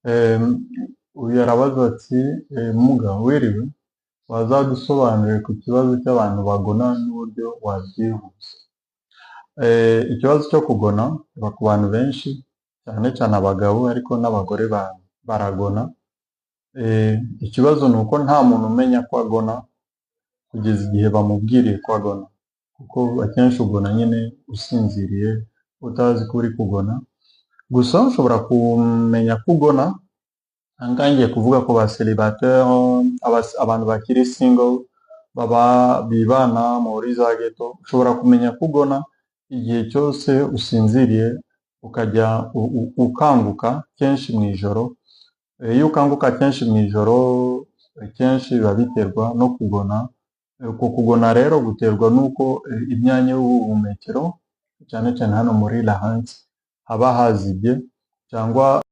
Uyu arabaza ati: "Muga wiriwe, wazadusobanurire ku kibazo cy'abantu bagona n'uburyo wabyihuza?" Ikibazo cyo kugona kiba ku bantu benshi, cyane cyane abagabo, ariko n'abagore baragona. Ikibazo ni uko nta muntu umenya ko agona kugeza igihe bamubwiriye ko agona, kuko akenshi ugona nyine usinziriye, utazi ko uri kugona. Gusa ushobora kumenya ko ugona. Aha ngaha ngiye kuvuga ku ba célibataire, abantu bakiri single, baba bibana muri za ghetto. Ushobora kumenya ko ugona igihe cyose usinziriye, ukajya ukanguka kenshi mu ijoro. Iyo ukanguka kenshi mu ijoro, kenshi biba biterwa no kugona. Uko kugona rero guterwa n'uko imyanya y'ubuhumekero, cyane cyane hano muri larynx, haba hazibye cyangwa